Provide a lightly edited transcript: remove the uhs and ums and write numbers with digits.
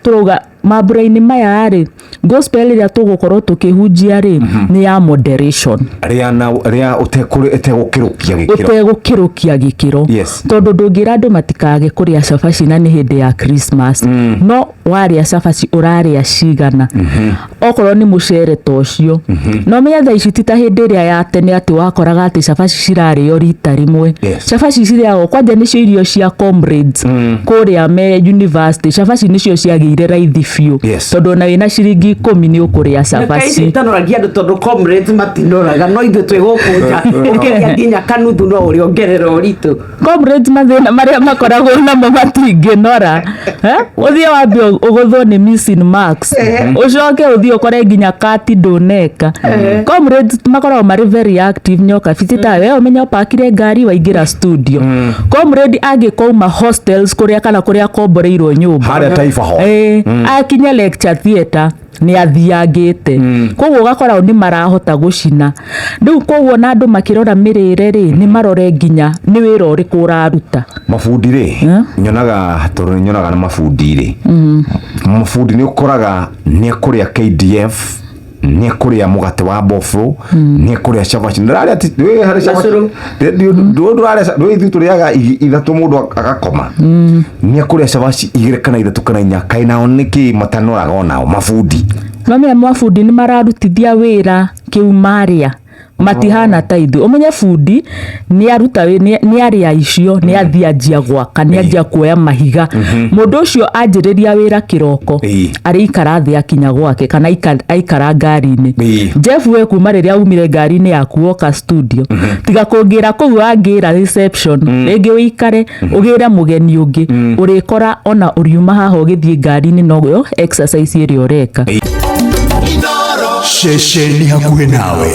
Tũrauga mambura-inĩ maya rĩ, gospel ĩrĩa tũgũkorwo tũkĩhunjia rĩ, nĩ ya moderation. Rĩa na rĩa ũtegũkĩrũkia gĩkĩro. Ũtegũkĩrũkia gĩkĩro. Tondũ ndũngĩra andũ matikage kũrĩa cabaci na nĩ hĩndĩ ya Christmas, no warĩa cabaci ũrarĩa cigana? Okorwo nĩ mũcere ta ũcio, no menye thaa ici ti ta hĩndĩ ĩrĩa ya tene atĩ wakoraga atĩ cabaci cirarĩo rita rĩmwe. Cabaci cirĩagwo kwanja nĩcio irio cia comrades kũrĩa me university. Cabaci nĩcio ciagĩire raithi biũ, tondũ ona wĩna ciringi 10 nĩ ũkũrĩa Kaĩ ici cabaci. itanoragia andũ, tondũ comrades matinoraga, no ithuĩ twĩ gũkũ nja ũkĩrĩa nginya kanuthu no ũrĩongerera ũritũ. Comrades, mathĩna marĩa makoragwo namo matingĩnora. Eh? Ũthiĩ wambe ũgũthwo nĩ missing marks, ũcoke ũthiĩ ũkore nginya kati ndũneka. Comrades makoragwo marĩ very active. Nyoka biti ta we ũmenye ũpakire ngari waingĩra studio. Comrade angĩkauma hostels kũrĩa kana kũrĩa akomboreirwo nyũmba, Harĩa Taifa Hall. Akinye lecture theatre nĩ athiangĩte. Koguo ũgakora o nĩ marahota gũcina rĩu. Koguo na andũ makĩrora mĩrĩre rĩ, nĩ marore nginya nĩ wĩra ũrĩkũ ũraruta. Mabundi rĩ, nyonaga, tondũ nĩ nyonaga na mabundi rĩ, mabundi nĩ ũkoraga nĩ ekũrĩa KDF, nĩ ekũrĩa mũgate wa bofro, nĩ ekũrĩa cabaci. Ndĩrarĩa wĩ harĩ cabaci. Cũrũ. Ndũ ithuĩ tũrĩaga ithatũ mũndũ agakoma. Nĩ ekũrĩa cabaci igĩrĩ kana ithatũ kana inya. Kaĩ nao nĩkĩ matanoraga onao mabundi? Mamenya mabundi nĩ mararutithia wĩra kĩu marĩa matihana ta ithuĩ. Ũmenye bundi nĩ aruta nĩ arĩa icio nĩ athiĩ anjia gwaka, nĩ anjia kuoya mahiga. Mũndũ ũcio anjĩrĩria wĩra kĩroko, arĩikara thĩ akinya gwake kana aikara ngari-inĩ. Jeff, we kuma rĩrĩa umire ngari-inĩ yaku woka studio, tiga kũngĩra kũu wangĩra reception, rĩngĩ ũikare ũgĩre mũgeni ũngĩ, ũrĩkora ona ũriuma haha ũgĩthiĩ ngari-inĩ noyo exercise ĩrĩa ũreka. Ceceni hakuhĩ nawe.